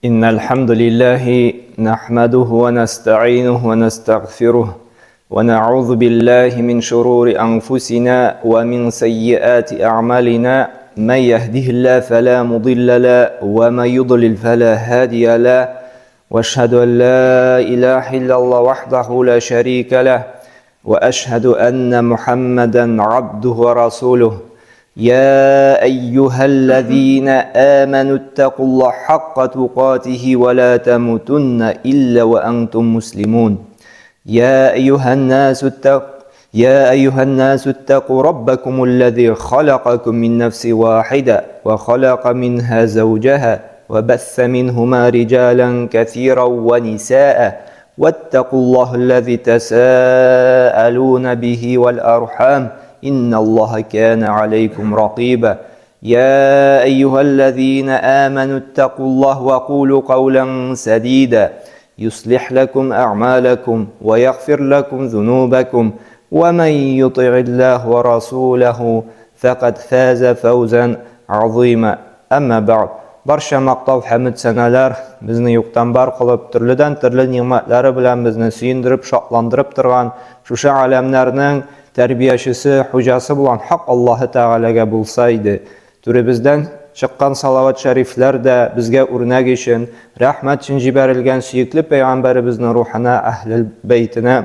إن الحمد لله نحمده ونستعينه ونستغفره ونعوذ بالله من شرور أنفسنا ومن سيئات أعمالنا من يهده الله فلا مضل له ومن يضلل فلا هادي له واشهد أن لا إله إلا الله وحده لا شريك له وأشهد أن محمدا عبده ورسوله يا أيها الذين آمنوا اتقوا الله حق تقاته ولا تموتن إلا وأنتم مسلمون يا أيها الناس اتقوا يا أيها الناس اتقوا ربكم الذي خلقكم من نفس واحدة وخلق منها زوجها وبث منهما رجالا كثيرا ونساء واتقوا الله الذي تساءلون به والأرحام إن الله كان عليكم رقيبا يا أيها الذين آمنوا اتقوا الله وقولوا قولا سديدا يصلح لكم أعمالكم ويغفر لكم ذنوبكم ومن يطع الله ورسوله فقد فاز فوزا عظيما أما بعد Барча мактау хәмед сәналәр безне юктан бар кылып, төрледән-төрле нигъмәтләре белән безне сөендереп, шатландырып торган шушы галәмнәрнең тәрбиячесе, хуҗасы булган Хак Аллаһы Тәгаләгә булса иде. Түребездән чыккан салават шәрифләр дә безгә үрнәк өчен, рәхмәт өчен җибәрелгән сөекле пәйгамбәребезнең рухына, әһлел бәйтенә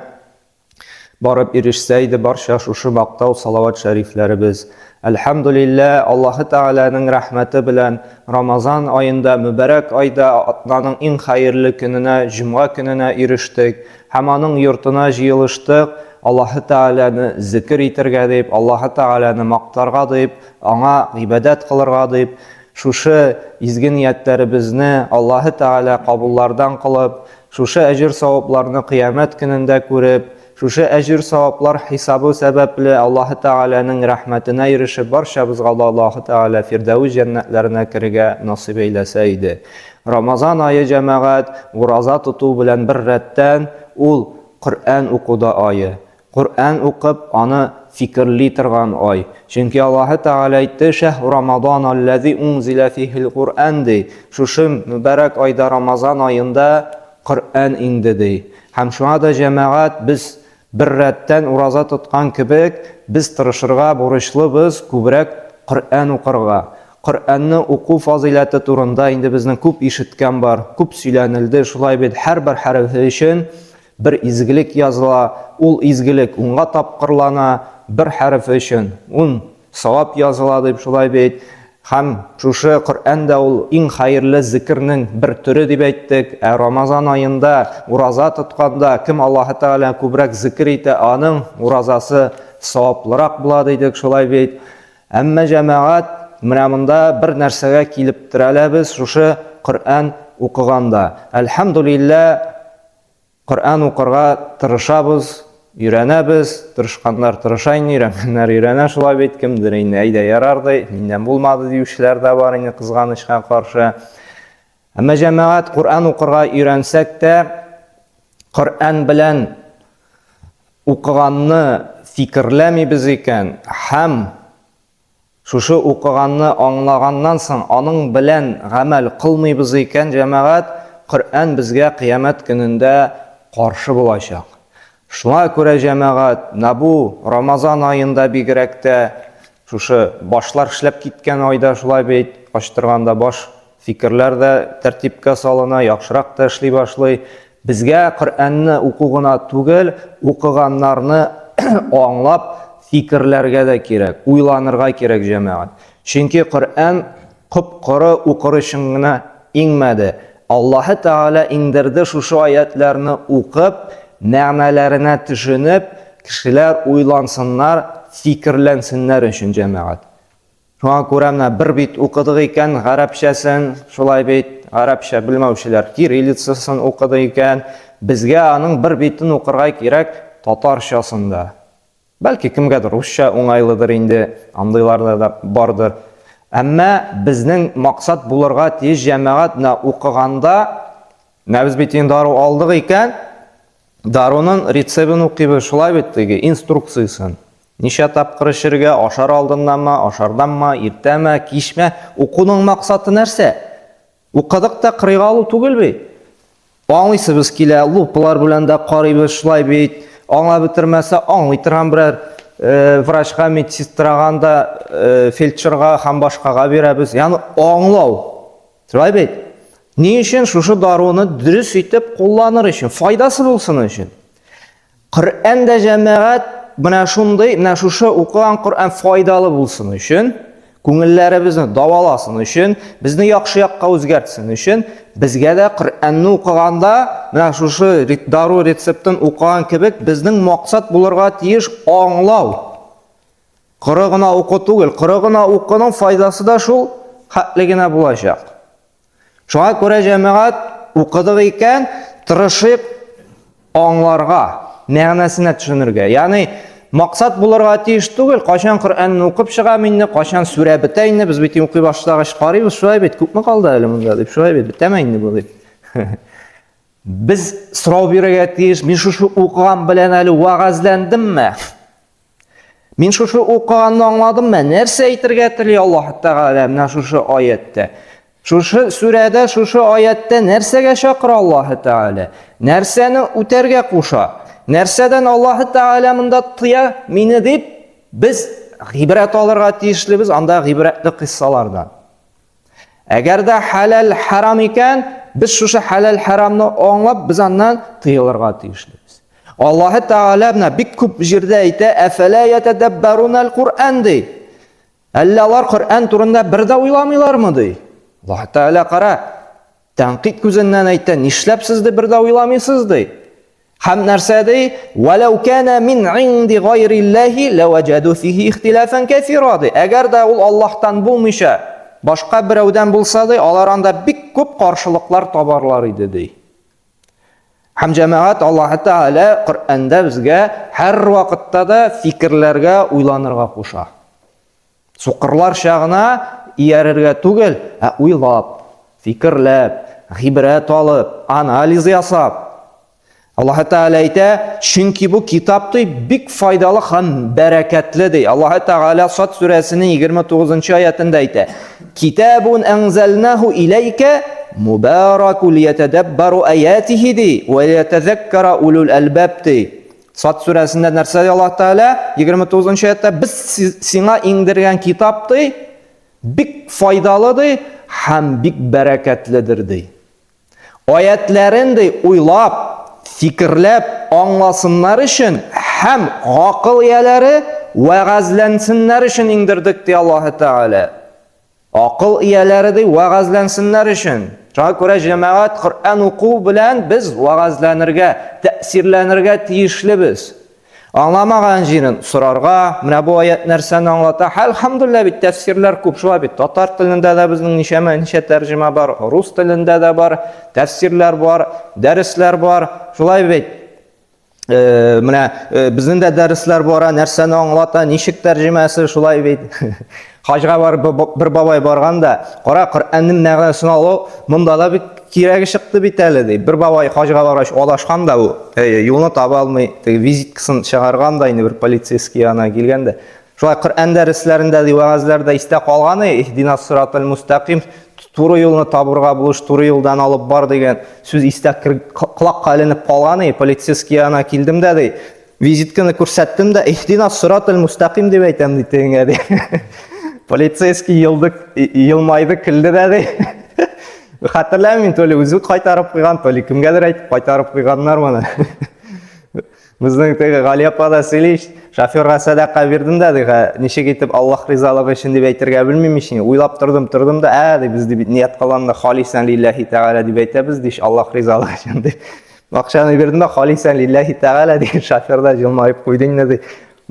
барып ирешсә иде барча шушы мактау салават шәрифләребез. Әлхәмдулиллә, Аллаһы Тәгаләнең рәхмәте белән Рамазан аенда, мөбарәк айда, атнаның иң хәерле көненә, җомга көненә ирештек һәм аның йортына җыелыштык, Аллаһы Тәгаләне зикер итәргә дип, Аллаһы Тәгаләне мактарга дип, аңа гыйбадәт кылырга дип, шушы изге ниятләребезне Аллаһы Тәгалә кабуллардан кылып, Шушы әҗер-савапларны кыямәт көнендә күреп, шушы әҗер-саваплар хисабы сәбәпле Аллаһы Тәгаләнең рәхмәтенә ирешеп, барчабызга да Аллаһы Тәгалә Фирдәвес җәннәтләренә керергә насыйп әйләсә иде. Рамазан ае, җәмәгать, ураза тоту белән бер рәттән, ул Коръән уку да ае. Коръән укып, аны фикерли торган ай. Чөнки Аллаһы Тәгалә әйтте, Шәһру Рамадан алләзи унзилә фихил Коръән ди. Шушы мөбарәк айда Рамазан аенда Коръән иңде ди. Һәм шуңа да җәмәгать без бер рәттән ураза тоткан кебек, без тырышырга бурычлыбыз күбрәк Коръән укырга. Коръәнне уку фазыйләте турында инде безнең күп ишеткән бар, күп сөйләнелде, шулай бит, һәрбер хәрефе өчен Бер изгелек языла, ул изгелек унга тапкырлана, бер хәрефе өчен ун савап языла дип шулай бит. Һәм шушы Коръән дә ул иң хәерле зикернең бер төре дип әйттек. Ә Рамазан аенда ураза тотканда кем Аллаһы Тәгалә күбрәк зикер итә, аның уразасы саваплырак була дидек, шулай бит. Әмма җәмәгать менә монда бер нәрсәгә килеп терәләбез шушы Коръән укыганда. Әлхәмдулиллә, Коръән укырга тырышабыз, өйрәнәбез, тырышканнар тырыша инде, өйрәнгәннәр өйрәнә шулай бит, кемдер инде әйдә ярар ди, миннән булмады диючеләр дә бар инде кызганычка каршы. Әмма җәмәгать Коръән укырга өйрәнсәк тә, Коръән белән укыганны фикерләмибез икән һәм Шушы укыганны аңлаганнан соң аның белән гамәл кылмыйбыз икән, җәмәгать, Коръән безгә кыямәт көнендә каршы булачак. Шуңа күрә, җәмәгать, менә бу Рамазан аенда бигрәк тә шушы башлар эшләп киткән айда шулай бит, ачтырганда баш фикерләр дә тәртипкә салына, яхшырак та эшли башлый. Безгә Коръәнне уку гына түгел, укыганнарны аңлап фикерләргә дә кирәк, уйланырга кирәк, җәмәгать. Чөнки Коръән коп-коры укыр өчен генә иңмәде. Аллаһы Тәгалә иңдерде шушы аятларны укып, мәгънәләренә төшенеп, кешеләр уйлансыннар, фикерләнсеннәр өчен, җәмәгать. Шуңа күрә менә бер бит укыдык икән гарәпчәсен, шулай бит, гарәпчә белмәүчеләр кириллицасын укыды икән, безгә аның бер битен укырга кирәк татарчасында. Бәлки кемгәдер русча уңайлыдыр инде, андыйлар да бардыр. Әмма безнең максат булырга тиеш җәмәгать менә укыганда, менә без бит инде дару алдык икән, Даруның рецебын укыйбыз, шулай бит теге инструкциясен. Ничә тапкыр эчергә, ашар алдыннанмы, ашарданмы, иртәме, кичме? Укуның максаты нәрсә? Укыдык та кырыйга алу түгел бит. Аңлыйсыбыз килә, лупалар белән дә карыйбыз, шулай бит. Аңлап бетермәсә, аңлый торган берәр э, врачка, медсестрага да, э, фельдшерга һәм башкага бирәбез. Ягъни аңлау. Шулай бит. Ни өчен шушы даруны дөрес итеп кулланыр өчен, файдасы булсын өчен. Коръән дә җәмәгать менә шундый, менә шушы укыган Коръән файдалы булсын өчен, күңелләребезне даваласын өчен, безне яхшы якка үзгәртсен өчен, безгә дә Коръәнне укыганда, менә шушы дару рецептын укыган кебек, безнең максат булырга тиеш аңлау. Коры гына уку түгел, коры гына укуның файдасы да шул хәтле генә булачак. Шуңа күрә җәмәгать укыдык икән, тырышыйк аңларга, мәгънәсенә төшенергә. Ягъни максат булырга тиеш түгел, кайчан Коръәнне укып чыгам инде, кайчан сүрә бетә инде, без бит укый башлагач карыйбыз, шулай бит, күпме калды әле монда дип, шулай бит, бетәме инде бу дип. Без сорау бирергә тиеш, мин шушы укыган белән әле вәгазьләндемме? Мин шушы укыганны аңладыммы? Нәрсә әйтергә тели Аллаһ Тәгалә менә шушы аятьтә? Шушы сүрәдә, шушы аятьтә нәрсәгә чакыра Аллаһ Тәгалә? Нәрсәне үтәргә куша? Нәрсәдән Аллаһ Тәгалә монда тыя мине дип без гыйбрәт алырга тиешлебез анда гыйбрәтле кыйссалардан. Әгәр дә хәләл харам икән, без шушы хәләл харамны аңлап, без аннан тыелырга тиешлебез. Аллаһы Тәгалә менә бик күп җирдә әйтә, әфәлә ятәдәббәрунәл Куръан ди. Әллә алар Коръән турында бер дә уйламыйлармы ди. Аллаһы Тәгалә кара, тәнкыйть күзеннән әйтә, нишләп сез ди бер дә уйламыйсыз ди. Һәм нәрсә ди? Вәләү кана мин инди гайриллаһи лаваҗаду фихи ихтилафан кәсира ди. Әгәр дә ул Аллаһтан булмыйча, башка берәүдән булса ди, алар анда бик күп каршылыклар табарлар иде ди. Һәм җәмәгать Аллаһ Тәгалә Коръәндә безгә һәр вакытта да фикерләргә, уйланырга куша. Сукырларча гына иярергә түгел, ә уйлап, фикерләп, гыйбрәт алып, анализ ясап. Аллаһ Тәгалә әйтә, чөнки бу китап ди бик файдалы һәм бәрәкәтле ди. Аллаһ Тәгалә Сад сүрәсенең 29 аятында әйтә: "Китабун анзалнаху иләйкә мубаракул лиятадаббару аятихи ди ва лиятазаккара улул албаб ди. Сад сүрәсендә нәрсә ди Аллаһ Тәгалә? 29 нчы аятта без сиңа иңдергән китап ди, бик файдалы ди һәм бик бәрәкәтледер ди. Аятләрен ди уйлап, фикерләп аңласыннар өчен һәм гакыл ияләре вәгазьләнсеннәр өчен иңдердек ди Аллаһ Тәгалә. Акыл ияләре ди вәгазьләнсеннәр өчен. Шуңа күрә җәмәгать Коръән уку белән без вәгазьләнергә, тәэсирләнергә тиешлебез. Аңламаган җирен сорарга, менә бу аят нәрсәне аңлата? Әлхәмдулилла бит тәфсирләр күп, шулай бит. Татар телендә дә безнең ничәмә ничә тәрҗемә бар, рус телендә дә бар, тәфсирләр бар, дәресләр бар. Шулай бит. Менә безнең дә дәресләр бара, нәрсәне аңлата, ничек тәрҗемәсе, шулай бит. Хаҗга барып бер бабай барган да, кара Коръәннең мәгънәсен алу монда да бик кирәге чыкты бит әле ди. Бер бабай хаҗга баргач адашкан да бу, юлны таба алмый, теге визиткасын чыгарган да инде бер полицейский янына килгән дә. Шулай Коръән дәресләрендә ди, вәгазьләрдә истә калган, иһдинас сиратал мустаким, туры юлны табырга булыш, туры юлдан алып бар дигән сүз истә колакка эленеп калган, полицейский янына килдем дә ди, визитканы күрсәттем дә, иһдинас сиратал мустаким дип әйтәм ди тегеңә ди. Полицейский елды, елмайды, көлде дә ди. Хәтерләмим, то ли үзе кайтарып куйган, то ли кемгәдер әйтеп кайтарып куйганнар моны. Безнең теге Гали апа да сөйли, шоферга сәдака бирдем дә, ди, ничек итеп Аллаһ ризалыгы өчен дип әйтергә белмим ич, уйлап тордым, тордым да, ә, ди, без ди бит ният кылганда халисан лилләһи тәгалә дип әйтәбез, ди, Аллаһ ризалыгы өчен дип. Акчаны бирдем дә, халисан лилләһи тәгалә ди, шофер да елмаеп куйды инде, ди.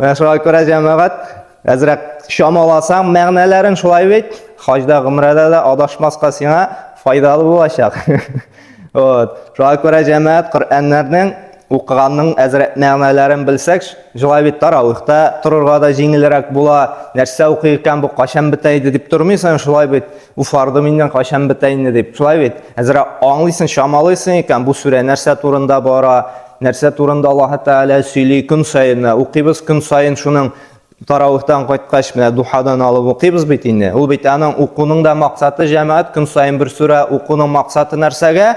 Менә шуңа күрә җәмәгать, әзрәк чамаласаң мәгънәләрен шулай бит, хаҗда, гомрәдә дә адашмаска сиңа файдалы булачак. Вот. Шуңа күрә җәмәгать Коръәннәрнең укыганның әзрәк мәгънәләрен белсәк, шулай бит таравихта торырга да җиңелрәк була. Нәрсә укый икән бу, кайчан бетә иде дип тормыйсың, шулай бит. Уфарды миннән кайчан бетә инде дип. Шулай бит. Әзрәк аңлыйсың, чамалыйсың икән, бу сүрә нәрсә турында бара, нәрсә турында Аллаһ Тәгалә сөйли, көн саен укыйбыз, көн саен шуның Таравихтан кайткач, менә духадан алып укыйбыз бит инде. Ул бит аның укуның да максаты җәмәгать көн саен бер сүрә укуның максаты нәрсәгә?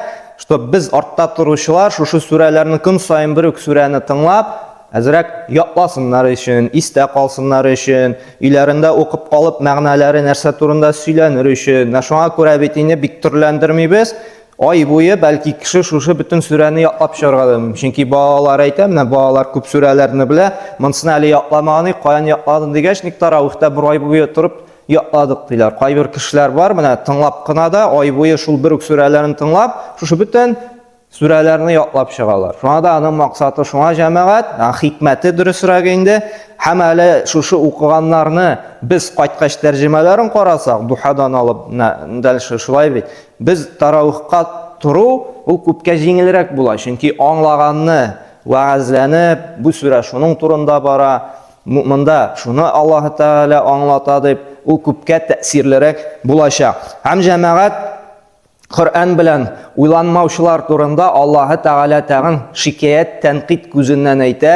Чтоб без артта торучылар шушы сүрәләрне көн саен бер үк сүрәне тыңлап, әзрәк ятласыннар өчен, истә калсыннар өчен, өйләрендә укып калып, мәгънәләре нәрсә турында сөйләнер өчен. Менә шуңа күрә бит инде бик төрләндермибез. Ай буе бәлки кеше шушы бөтен сүрәне ятлап чыгарга да мөмкин. Чөнки балалар әйтә, менә балалар күп сүрәләрне белә, монысын әле ятламаган, каян ятладың дигәч, ник таравихта бер ай буе торып ятладык диләр. Кайбер кешеләр бар, менә тыңлап кына да ай буе шул бер үк сүрәләрне тыңлап, шушы бөтен сүрәләрне ятлап чыгалар. Шуңа да аның максаты шуңа җәмәгать, хикмәте дөресрәге инде. Һәм әле шушы укыганнарны без кайткач тәрҗемәләрен карасак, духадан алып, дальше шулай бит. Без таравихка тору ул күпкә җиңелрәк була, чөнки аңлаганны вәгазьләнеп, бу сүрә шуның турында бара, монда шуны Аллаһы Тәгалә аңлата дип, ул күпкә тәэсирлерәк булачак. Һәм җәмәгать Коръән белән уйланмаучылар турында Аллаһы Тәгалә тагын шикаять, тәнкыйть күзеннән әйтә,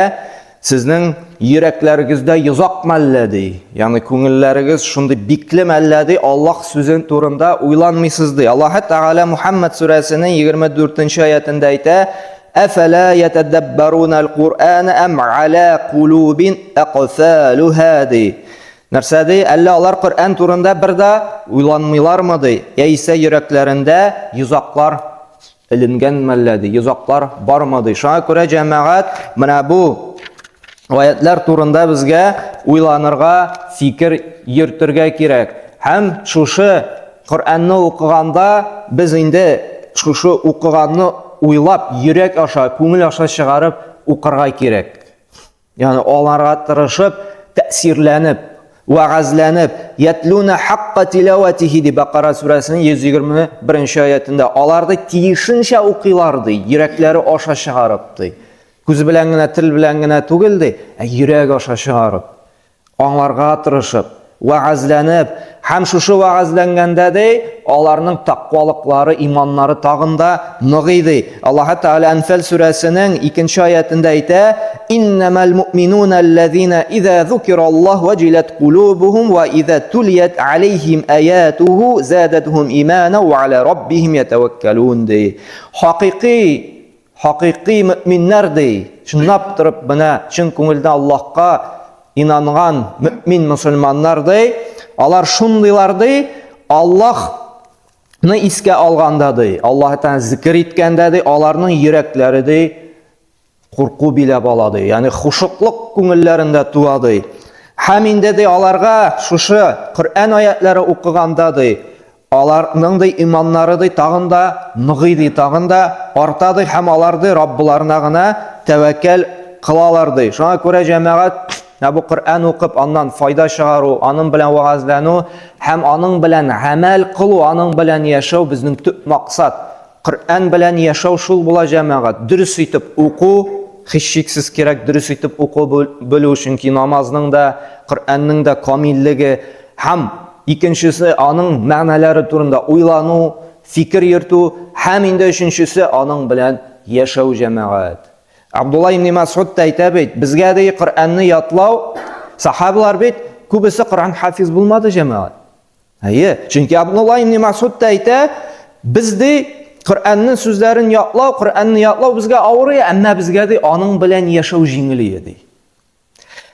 Сезнең йөрәкләрегездә йозак мәллә ди. Ягъни күңелләрегез шундый бикле мәллә ди, Аллаһ сүзен турында уйланмыйсыз ди. Аллаһ Тәгалә Мухаммад сүрәсенең 24 нче аятендә әйтә: "Әфәлә ятадаббаруна аль-Куръан ам аля кулубин акфалуха" ди. Нәрсә ди? Әллә алар Коръән турында бер дә уйланмыйлармы ди? Яисә йөрәкләрендә йозаклар эленгән мәллә ди, йозаклар бармы ди. Шуңа күрә җәмәгать менә бу аятлар турында безгә уйланырга, фикер йөртергә кирәк. Һәм шушы Коръәнне укыганда без инде шушы укыганны уйлап, йөрәк аша, күңел аша чыгарып укырга кирәк. Ягъни аларга тырышып, тәэсирләнеп, вәгазьләнеп, ятлуна хакка тилаватихи ди Бакара сүрәсенең 121 аятында. Алар ди тиешенчә укыйлар ди, йөрәкләре аша чыгарып ди. Күз белән генә, тел белән генә түгел ди, ә йөрәк аша чыгарып. Аңларга тырышып, вәгазьләнеп һәм шушы вәгазьләнгәндә ди, аларның тәкъвалыклары, иманнары тагын да ныгый ди. Аллаһ Тәгалә Әнфәл сүрәсенең икенче аятендә әйтә: "Иннамал муъминуна аллазина иза зукираллаһ ваҗилат кулубухум ва иза тулият алейхим аятуху задатхум имана ва аля раббихим ятаваккалун" ди. Хакыйкый Хакыйкый мөэминнәр, ди, чынлап торып менә чын күңелдән Аллаһка инанган мөэмин мөселманнар, ди, алар шундыйлар, ди, Аллаһны искә алганда, ди, Аллаһ Тәгалә зикер иткәндә, ди, аларның йөрәкләре, ди, курку биләп ала, ди, ягъни хушыклык күңелләрендә туа, ди. Һәм инде, ди, аларга шушы Коръән аятлары укыганда, ди, Аларның, ди, иманнары, ди, тагын да ныгый, ди, тагын да арта, ди, һәм алар, ди, Раббыларына гына тәвәккәл кылалар, ди. Шуңа күрә, җәмәгать, менә бу Коръән укып, аннан файда чыгару, аның белән вәгазьләнү һәм аның белән гамәл кылу, аның белән яшәү безнең төп максат. Коръән белән яшәү шул була, җәмәгать. Дөрес итеп уку, һичшиксез кирәк, дөрес итеп уку белү, чөнки намазның да, Коръәннең дә камиллеге һәм икенчесе аның мәгънәләре турында уйлану, фикер йөртү һәм инде өченчесе аның белән яшәү җәмәгать. Абдулла ибн Масуд та әйтә бит, безгә ди Коръәнне ятлау, сахабалар бит күбесе Коръән хафиз булмады җәмәгать. Әйе, чөнки Абдулла ибн Масуд та әйтә, без ди Коръәннең сүзләрен ятлау, Коръәнне ятлау безгә авыр, әмма безгә ди аның белән яшәү җиңел ди.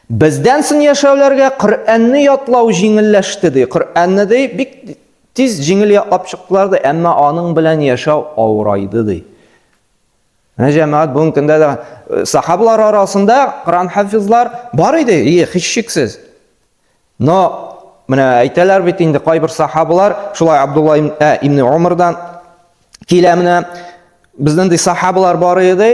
Бездән соң яшәүләргә Коръәнне ятлау җиңелләште ди. Коръәнне ди бик тиз җиңел ятлап чыктылар ди, әмма аның белән яшәү авырайды ди. Менә җәмәгать бүгенге көндә дә э, сахабалар арасында Коръән хафизлар бар иде, и, һичшиксез. Но менә әйтәләр бит инде кайбер сахабалар, шулай Абдулла э, ибн Умардан килә менә безнең ди сахабалар бар иде,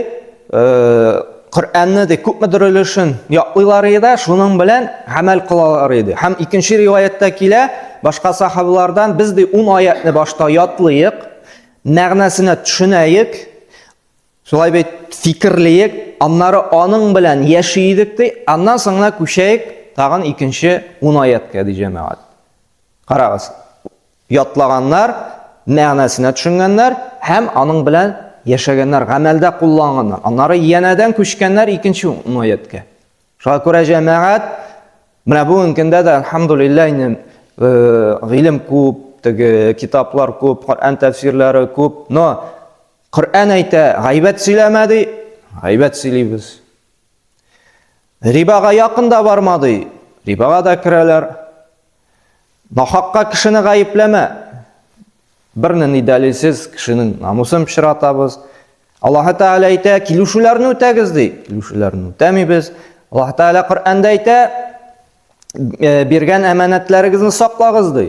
э, Коръәнне ди күпмедер өлешен ятлыйлар иде, шуның белән гамәл кылалар иде. Һәм икенче риваятьтә килә, башка сахабалардан без ди 10 аятны башта ятлыйк, мәгънәсенә төшенәек, Шулай бит фикерлиек, аннары аның белән яши идек ди, аннан соң гына күчәек тагын икенче ун аяткә ди җәмәгать. Карагыз. Ятлаганнар, мәгънәсенә төшенгәннәр һәм аның белән яшәгәннәр, гамәлдә кулланганнар. Аннары янәдән күчкәннәр икенче ун аяткә. Шуңа күрә җәмәгать. Менә бүгенге көндә дә, әлхәмдулилләһ, инде гыйлем күп, теге китаплар күп, Коръән тәфсирләре күп, но Коръән әйтә, гайбәт сөйләмә ди, гайбәт сөйлибез. Рибага якын да барма ди, рибага да керәләр. Нахакка кешене гаепләмә. Бернинди дәлилсез кешенең намусын пычратабыз. Аллаһы Тәгалә әйтә, килешүләрне үтәгез ди. Килешүләрне үтәмибез. Аллаһы Тәгалә Коръәндә әйтә, «Э, биргән әманәтләрегезне саклагыз ди.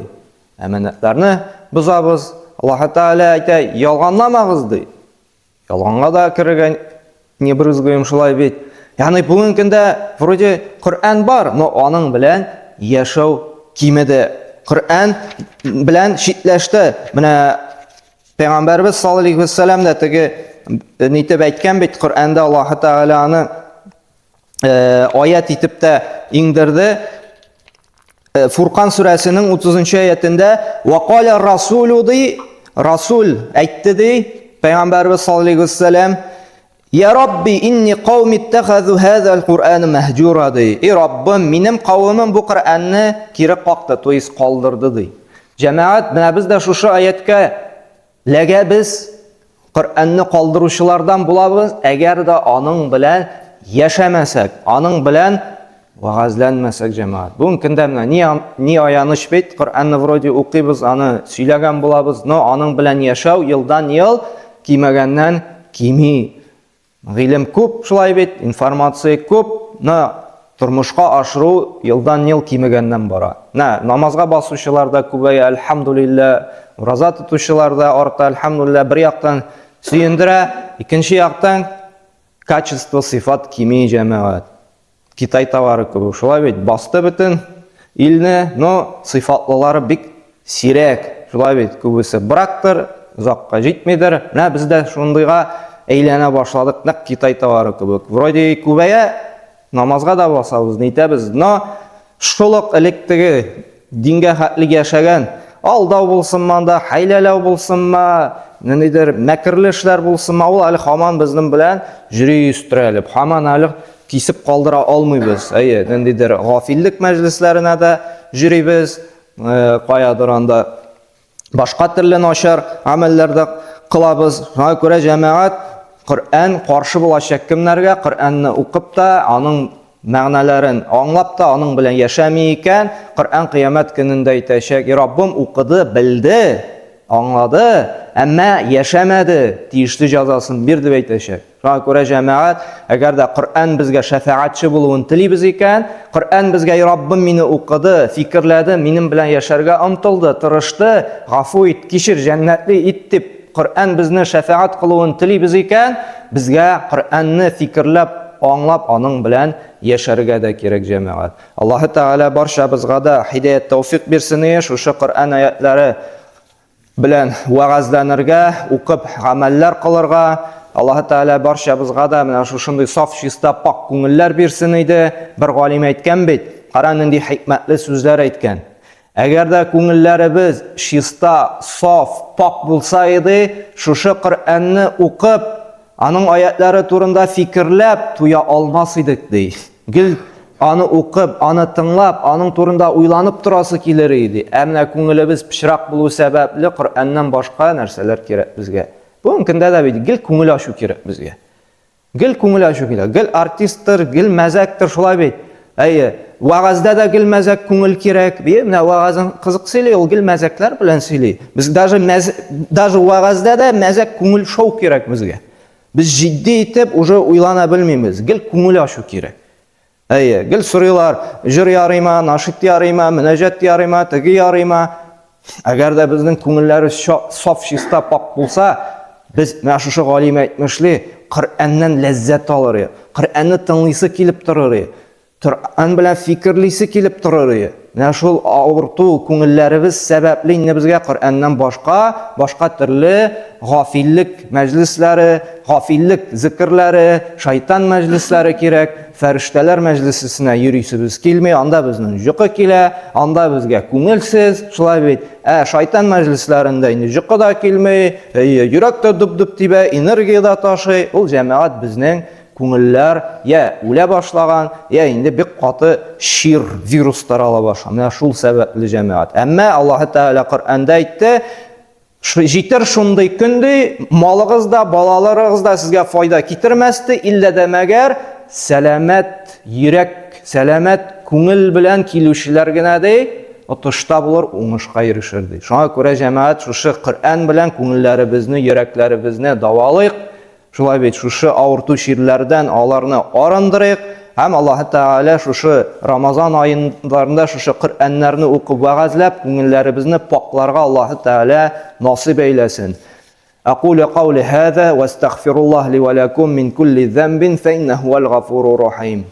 Әманәтләрне бозабыз. Аллаһы Тәгалә әйтә, ялганламагыз ди. Ялганга да керергә не брызгаем шулай бит. Ягъни бүгенге көндә вроде Коръән бар, но аның белән яшәү кимеде. Коръән белән читләште. Менә Пәйгамбәрбез саллаллаһу алейхи вәсәләм дә теге э, нитеп әйткән бит, Коръәндә Аллаһы Тәгалә аны э, аят итеп тә иңдерде. Э, Фуркан сүрәсенең 30 аятендә «Вакаля расулю» ди, Расул әйтте ди, Пәйгамбәрбез саллаллаһу алейхи вәсәләм, Я Рабби, инни кауми иттахазу хазал Кур'ана махҗура ди. И Раббым, минем кавемем бу Коръәнне кире какты, то есть калдырды ди. Җәмәгать, менә без дә шушы аяткә ләгәбез, Коръәнне калдыручылардан булабыз, әгәр дә аның белән яшәмәсәк, аның белән вәгазьләнмәсәк, җәмәгать. Бүгенге көндә менә ни, ни аяныч бит, Коръәнне вроде укыйбыз, аны сөйләгән булабыз, но аның белән яшәү елдан-ел кимәгәннән кими. Гыйлем күп шулай бит, информация күп, но тормышка ашыру елдан-ел кимегәннән бара. Нә, намазга басучылар да күбәя, әлхәмдулиллә, ураза тотучылар да арта, әлхәмдулиллә, бер яктан сөендерә, икенче яктан качество, сыйфат кими, җәмәгать. Китай товары кебек, шулай бит, басты бөтен илне, но сыйфатлылары бик сирәк, шулай бит, күбесе брактыр, озакка җитмидер. Менә без дә шундыйга әйләнә башладык, нәкъ Китай товары кебек. Вроде күбәя, намазга да басабыз, нитәбез, но шул ук электеге Дингә хәтле яшәгән, алдау булсынмы анда, хәйләләү булсынмы, ниндидер мәкерле эшләр булсынмы, ул әле һаман безнең белән җөри өстерәлеп, һаман әле кисеп калдыра алмыйбыз. Әйе, ниндидер гафиллек мәҗлесләренә дә җөрибез, э, каядыр анда башка төрле начар гамәлләр дә кылабыз. Шуңа күрә җәмәгать Коръән каршы булачак кемнәргә? Коръәнне укып та, аның мәгънәләрен аңлап та, аның белән яшәми икән, Коръән кыямәт көнендә әйтәчәк, Раббым укыды, белде, аңлады, әмма яшәмәде, тиешле җәзасын бир дип әйтәчәк. Шуңа күрә җәмәгать, әгәр дә Коръән безгә шәфәгатьче булуын телибез икән, Коръән безгә Раббым мине укыды, фикерләде, минем белән яшәргә омтылды, тырышты, гафу ит, кичер, җәннәтле ит дип Коръән безне шәфәгать кылуын телибез икән, безгә Коръәнне фикерләп, аңлап, аның белән яшәргә дә кирәк, җәмәгать. Аллаһы Тәгалә барчабызга да һидаят тәүфик бирсен, шушы Коръән аятлары белән вәгазьләнергә, укып гамәлләр кылырга. Аллаһы Тәгалә барчабызга да менә шушындый саф, чиста, пак күңелләр бирсен иде. Бер галим әйткән бит, кара нинди хикмәтле сүзләр әйткән. Әгәр дә күңелләребез чиста, саф, пак булса иде, шушы Коръәнне укып, аның аятлары турында фикерләп туя алмас идек, ди. Гел аны укып, аны тыңлап, аның турында уйланып торасы килер иде. Ә менә күңелебез пычрак булу сәбәпле Коръәннән башка нәрсәләр кирәк безгә. Бүгенге көндә дә бит гел күңел ачу кирәк безгә. Гел күңел ачу кирәк. Гел артисттыр, гел мәзәктер, шулай бит. Әйе, вәгазьдә дә гел мәзәк күңел кирәк. Бие, менә вәгазен кызык сөйли, ул гел мәзәкләр белән сөйли. Без даже мәз, даже вәгазьдә дә мәзәк күңел шоу кирәк безгә. Без җитди итеп уже уйлана белмибез. Гел күңел ачу кирәк. Әйе, гел сорыйлар, җыр ярыйма, нашит ярыйма, мөнәҗәт ярыйма, теге ярыйма. Әгәр дә безнең күңелләребез саф, чиста, пак булса, без менә шушы галим әйтмешли, Коръәннән ләззәт алыр идек. Коръәнне тыңлыйсы килеп торыр идек. Коръән белән фикерлисе килеп торыр иде. Менә шул авырту күңелләребез сәбәпле инде безгә Коръәннән башка, башка төрле гафиллек мәҗлесләре, гафиллек зикерләре, шайтан мәҗлесләре кирәк, фәрештәләр мәҗлесенә йөрисебез килми, анда безнең җокы килә, анда безгә күңелсез, шулай бит. Ә шайтан мәҗлесләрендә инде җокы да килми, йөрәк тә дөп-дөп тибә, энергия дә ташый. Ул җәмәгать безнең Күңелләр я үлә башлаган, я инде бик каты чир, вирус тарала башлаган. Менә шул сәбәпле җәмәгать. Әмма Аллаһы Тәгалә Коръәндә әйтте, җитер шундый көн ди, малыгыз да, балаларыгыз да сезгә файда китермәс ди, иллә дә мәгәр сәламәт йөрәк, сәламәт күңел белән килүчеләр генә ди, отышта булыр, уңышка ирешер ди. Шуңа күрә җәмәгать шушы Коръән белән күңелләребезне, йөрәкләребезне давалыйк. Шулай бит, шушы авырту чирләрдән аларны арындырыйк һәм Аллаһы Тәгалә шушы Рамазан аеннарында шушы Коръәннәрне укып вәгазьләп, күңелләребезне пакъларга Аллаһы Тәгалә насыйп әйләсен. Акулю каули һаза ва астагфируллаһ ли ва лакум мин кулли замбин фа иннаһу хуал гафурур рахим.